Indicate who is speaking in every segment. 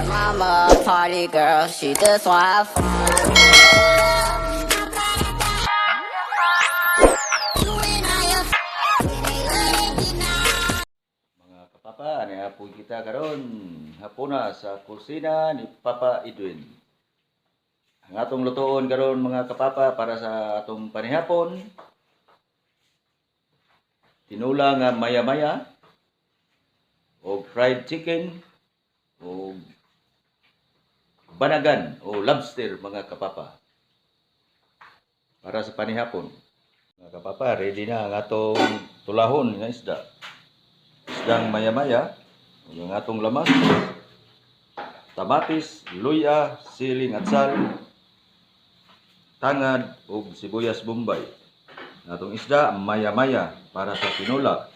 Speaker 1: Mama, a party girl, she just wanna have fun.
Speaker 2: Mga kapapa, nihapoy kita karon hapuna sa kusina ni Papa Edwin. Ang atong lutoon karon, mga kapapa, para sa atong panihapon, tinula nga maya-maya o fried chicken o banagan o lobster, mga kapapa, para sa panihapon. Mga kapapa, ready na ang atong tulahon nga isda. Isdang maya-maya, yung atong lamas, tabatis, luya, siling atsal, tangad ug sibuyas bombay. Ang atong isda maya-maya para sa tinula.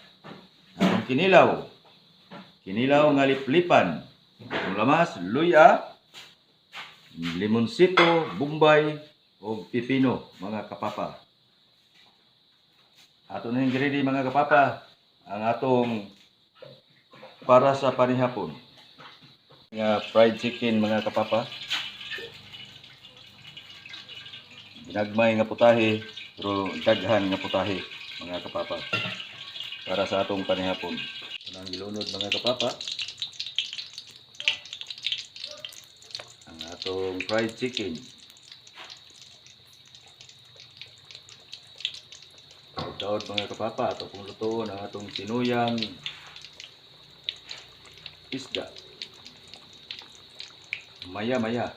Speaker 2: Atong kinilaw, kinilaw nga liplipan. Atong lamas, luya, limonsito, bombay ug pipino, mga kapapa. Ato na yung ready, mga kapapa, ang atong para sa panihapon. Nga fried chicken, mga kapapa. Ginagmay nga putahe pero daghan nga putahe, mga kapapa, para sa atong panihapon. Unang gilunod, mga kapapa, ang atong fried chicken. Taod mga kapapa, ato pong lutoon ang atong sinuyang isda. Maya maya.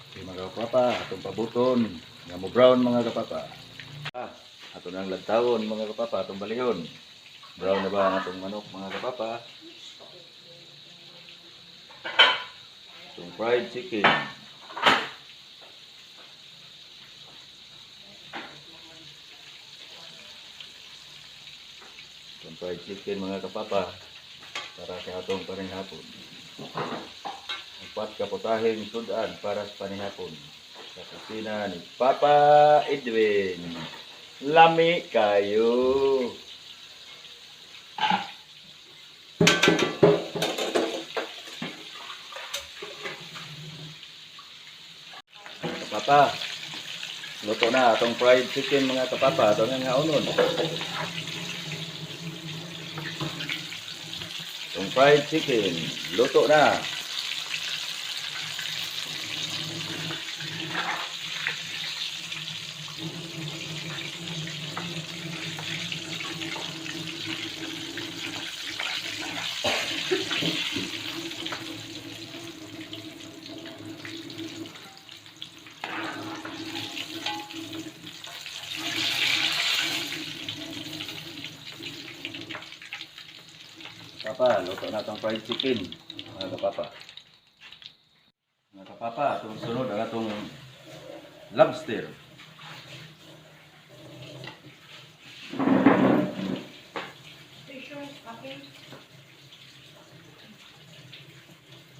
Speaker 2: Okay, mga kapapa, atong pabuton. Nga mo brown, mga kapapa. Ah, ato nang lagtawon, mga kapapa, atong balihon. Brown na ba ang atong manok, mga kapapa? Atong fried chicken. Atong fried chicken, mga kapapa, para sa atong panihapon. Upat ka putahing sudan para sa panihapon. Sa kusina ni Papa Edwin. Lami kayo. Kapapa, luto na atong fried chicken, mga kapapa. Ato nga nga unon. Atong fried chicken, luto na. Papa, luto na itong fried chicken, mga kapapa. Mga kapapa, itong sunod ang atong lobster.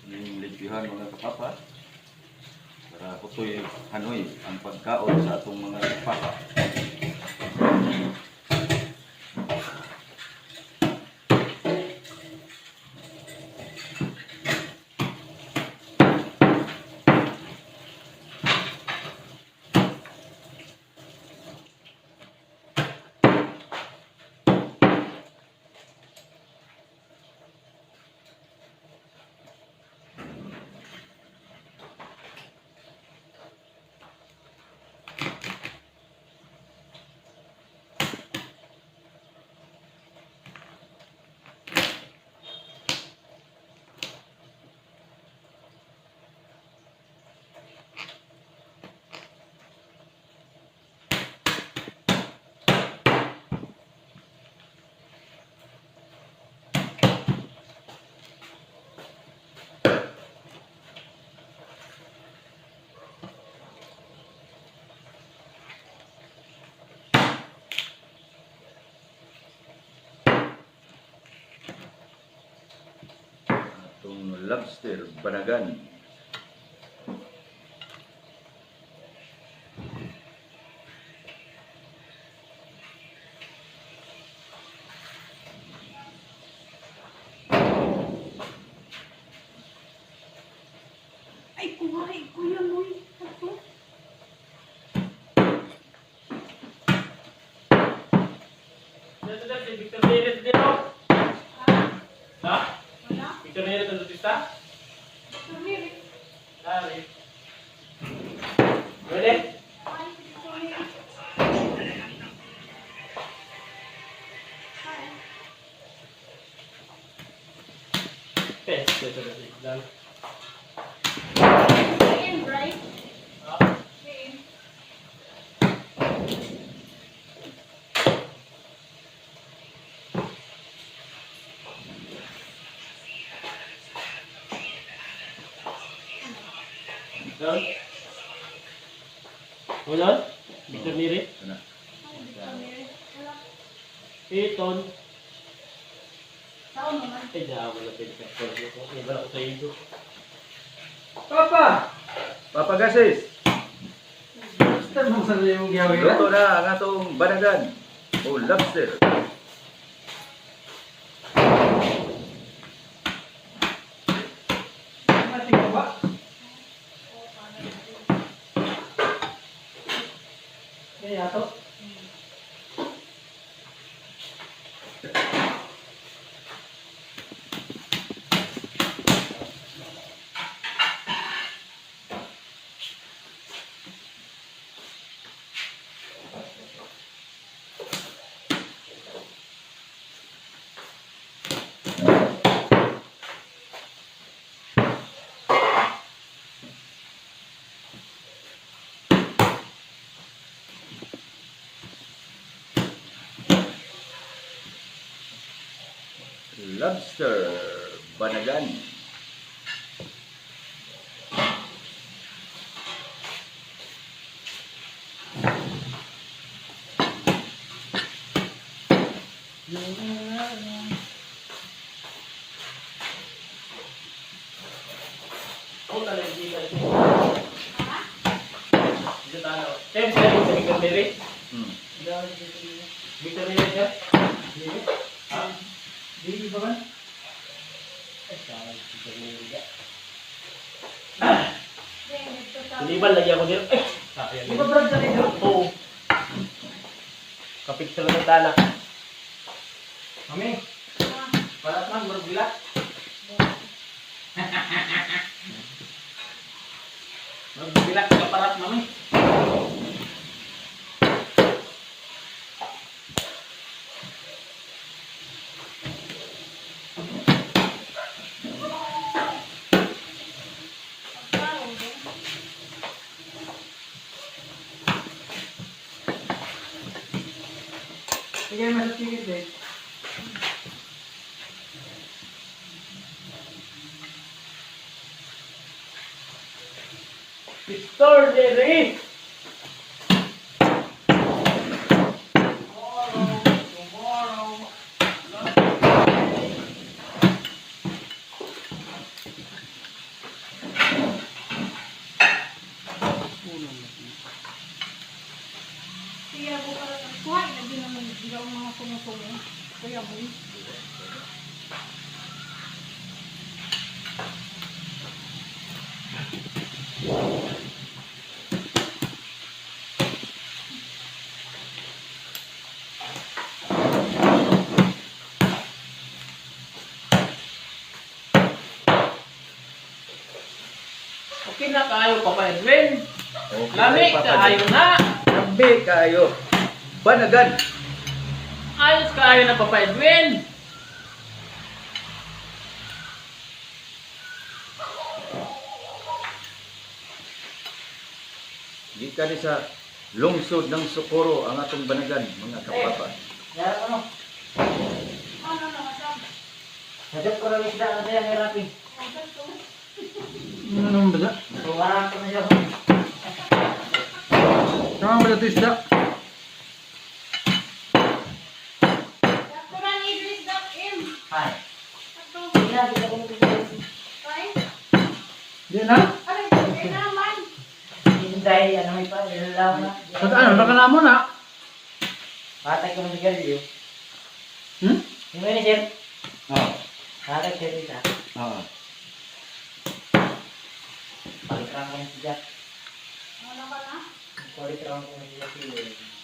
Speaker 2: Yung limpyuhan, mga kapapa, para kutoy hanoy ang pagkaon sa atong mga kapapa. Atong lobster banagan.
Speaker 3: Ay, kuha, kuya mo. Ako.
Speaker 4: Dito, Victor Neret dito. Ha?
Speaker 3: Wala.
Speaker 4: Victor Neret ang lutista?
Speaker 3: Tumiri.
Speaker 4: Dari. Pwede?
Speaker 3: Ay, tumiri. Hi.
Speaker 4: Pwede. Dito, dito. Done.
Speaker 3: Ayan, right?
Speaker 4: Ha?
Speaker 3: Ayan.
Speaker 4: Done? Wala? Victor Neret?
Speaker 2: Ano?
Speaker 3: Ay, tumiri. Wala.
Speaker 4: Iton.
Speaker 3: Tao naman.
Speaker 4: Ay, daw, wala pwede sa Ay, wala ko sa iyo.
Speaker 2: Papa! Papa Gasis!
Speaker 5: Basta mo sa iyong gawin.
Speaker 2: Luto na ang atong banagan o lobster.
Speaker 5: Mati ka ba? Kaya to.
Speaker 2: Lobster banagan.
Speaker 4: Ako talaga hindi ka rin. Dito tayo. Tem, tem, sa Victor Neret.
Speaker 2: Hmm.
Speaker 4: Victor Neret ka?
Speaker 5: Di.
Speaker 4: Ha?
Speaker 5: Di ba ba?
Speaker 4: Ay, sayang, Victor Neret ka.
Speaker 3: Then, ito sa-
Speaker 4: Tuniban lagi ako dito. Eh, sayang.
Speaker 5: Di ba brad sa dito?
Speaker 4: Oo. Kapit sa lang tana.
Speaker 5: Mami,
Speaker 3: Ah,
Speaker 5: balat man murag bilak. Murag bilak ka parat mami.
Speaker 3: tao, eh.
Speaker 5: Sige, mas ticket eh.
Speaker 4: Victor Neri!
Speaker 3: Sige, ako para kuha, ilagay naman yung mga tumutungo. Kuya mo.
Speaker 4: Okay na kayo, Papa Edwin.
Speaker 2: Okay,
Speaker 4: Lami
Speaker 2: Papa
Speaker 4: kaayo na.
Speaker 2: Lambi kaayo. Banagan.
Speaker 4: Ayos kaayo na, Papa Edwin.
Speaker 2: Gikan ni sa lungsod ng Socorro ang atong banagan, mga kapapa.
Speaker 5: Yara ko no.
Speaker 3: Ano na masam?
Speaker 5: Sadyo ko lang isda na tayo hirapin.
Speaker 3: Ang ganito.
Speaker 5: Ano naman ba? Tuwarang ko na siya. Tama ba ito isda?
Speaker 3: Dr. Idris Dak M.
Speaker 5: Hi.
Speaker 3: Ato.
Speaker 5: Ina, kita ko. Di na?
Speaker 3: Aray, eh naman.
Speaker 1: Hinday, ano may pa, ilaw na.
Speaker 5: Sa ano, naka na mo na.
Speaker 1: Hatag ko ng sigarilyo.
Speaker 5: Hmm?
Speaker 1: Yung ni sir,
Speaker 2: Oo.
Speaker 1: hatag sir isa.
Speaker 2: Oo.
Speaker 1: Palitrang ko ng sigarilyo.
Speaker 3: Wala ka na?
Speaker 1: Palitrang ko ng sigarilyo.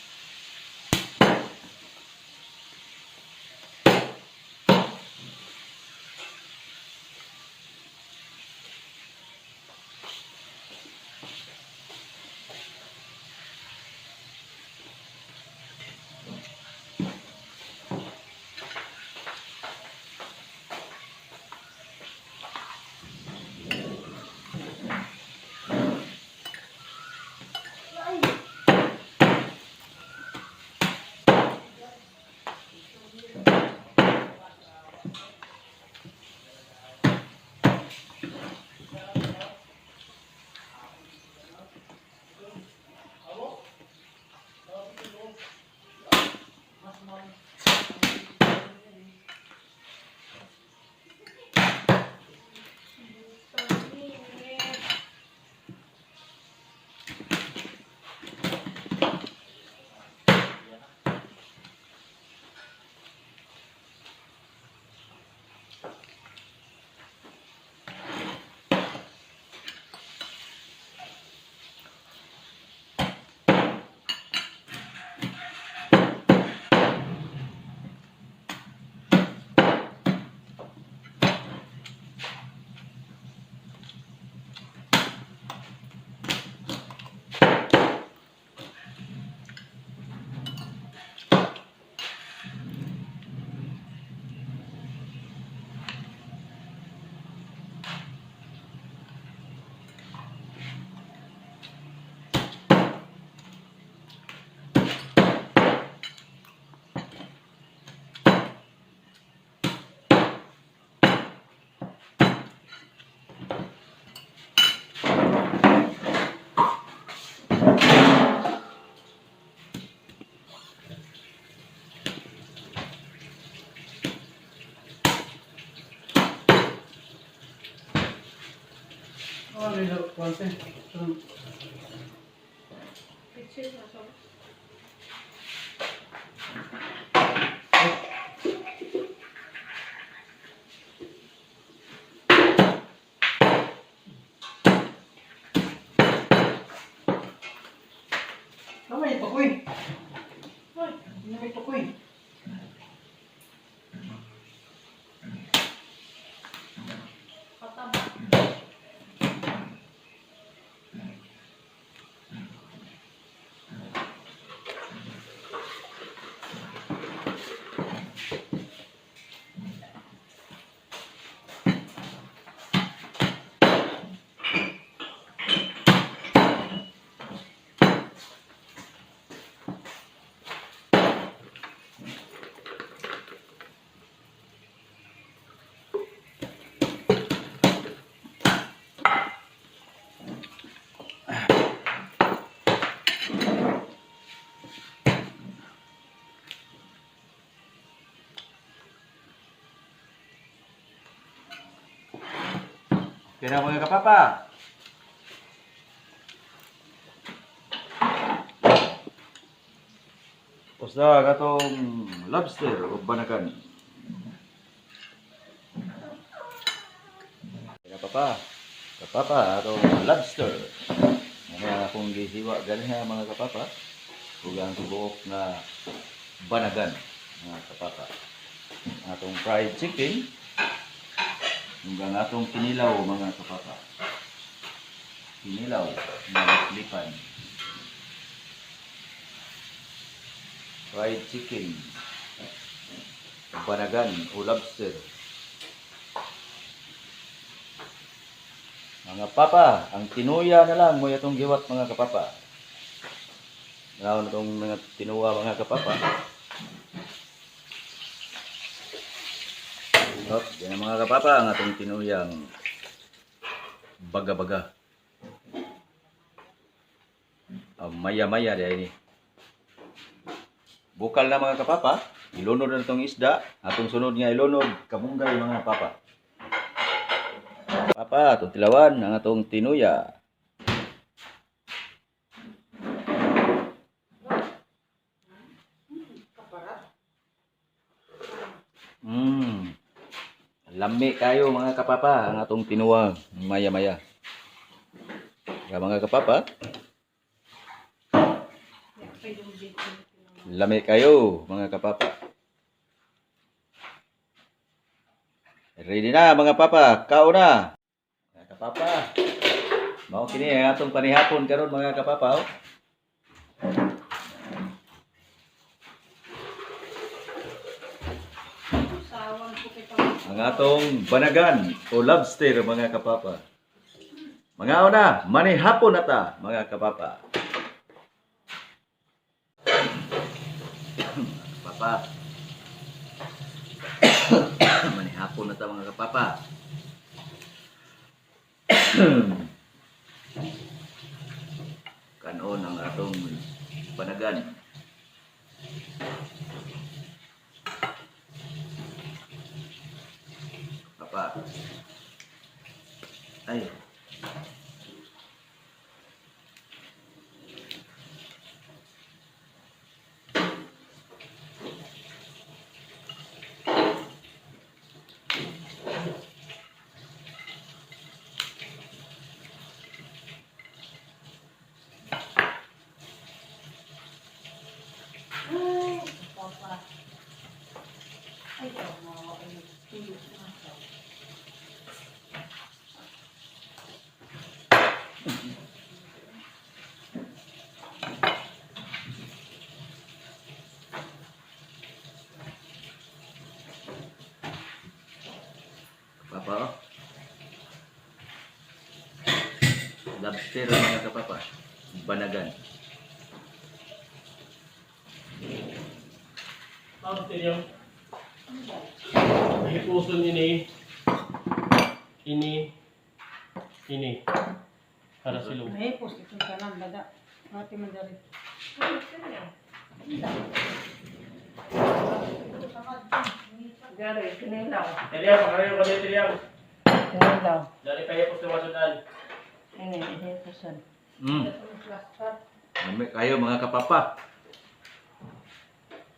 Speaker 5: Oh, may konti.
Speaker 3: Picture na so.
Speaker 5: Tama yung tukoy.
Speaker 3: Hoy,
Speaker 5: Ano may tukoy?
Speaker 3: pataba.
Speaker 2: Okay na mga kapapa. Basta katong lobster o banakan. Okay na papa. Kapapa atong lobster. Ano ang akong gihiwa ganiha mga kapapa. Ug ang tibuok nga banagan mga kapapa. Atong fried chicken. Hanggang atong kinilaw mga kapapa. Kinilaw na lipan. Fried chicken. Banagan o lobster. Mga papa, ang tinuya na lang mo atong giwat mga kapapa. Naon itong mga tinuwa mga kapapa. Oh, yan ang mga kapapa ang atong tinuyang baga-baga. Ang maya-maya diay ni. Bukal na mga kapapa, ilunod na itong isda. Atong sunod nga ilunod, kamunggay mga papa. Papa, atong tilawan ang atong tinuya. Lami kayo mga kapapa ang atong tinuwa maya-maya. Kaya mga kapapa, lami kayo mga kapapa. Ready na mga papa, kao na. Mga kapapa. Mao kini ang atong panihapon karon mga kapapa. Oh.
Speaker 3: Sawang ko kay
Speaker 2: Ang atong banagan o lobster mga kapapa. Mga una, manihapon na ta mga kapapa. Mga kapapa. Manihapon na ta mga kapapa. Kanon ang atong banagan. Papa. Ay.
Speaker 3: Ay, papa. Ay, tama. Ay, tuyo na.
Speaker 2: Papa. Oh. Lobster mga kapapa. Banagan.
Speaker 4: Tapos yung hipuson ini ini ini para silong.
Speaker 3: May post itong tanan, lada. Mati man dari.
Speaker 6: Gari, kinilaw.
Speaker 4: Tiliyang, pakarayo ko din tiliyang.
Speaker 6: Kinilaw.
Speaker 4: Dari kayo po sa masudan.
Speaker 6: Ini, ini puson.
Speaker 2: Lami kayo mga kapapa.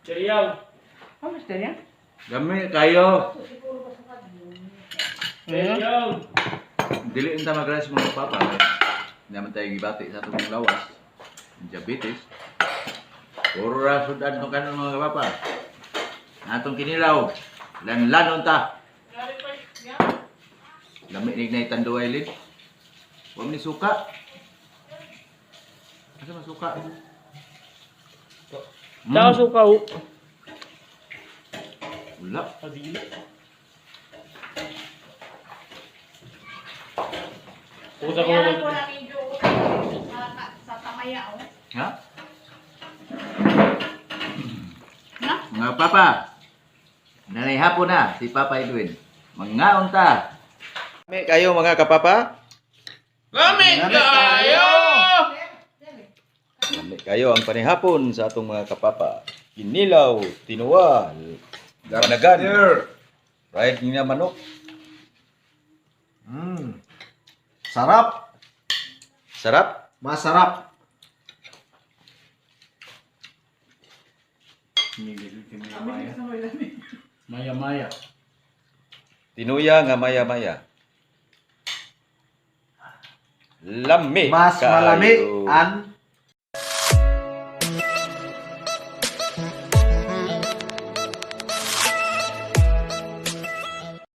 Speaker 4: Tiliyang.
Speaker 6: Kamusta niya?
Speaker 2: Lami kayo.
Speaker 4: Tiliyang.
Speaker 2: Dili unta magras mga kapapa. Hindi naman tayo gibati sa atong lawas. Diabetes. Puro ra sudan tong kanon mga kapapa. Atong kinilaw. Lanlan unta. Lami ni na tanduay lid. Wa ni suka. Asa man suka?
Speaker 4: Tao suka o.
Speaker 2: Wala.
Speaker 4: Padili. Pusa ko
Speaker 3: Bayaran ko lang medyo sa tamaya, oh.
Speaker 2: Ha?
Speaker 3: Na?
Speaker 2: Mga papa, nanay hapon na si Papa Edwin. Mangaon ta. Kami kayo mga kapapa.
Speaker 4: Lami kayo!
Speaker 2: Kami kayo ang panihapon sa atong mga kapapa. Kinilaw, tinuwa, banagan, fried nga manok.
Speaker 7: Sarap.
Speaker 2: Sarap.
Speaker 7: Masarap.
Speaker 5: Maya maya.
Speaker 2: Tinuya nga maya-maya. Lami
Speaker 7: Mas
Speaker 2: kayo.
Speaker 7: malami ang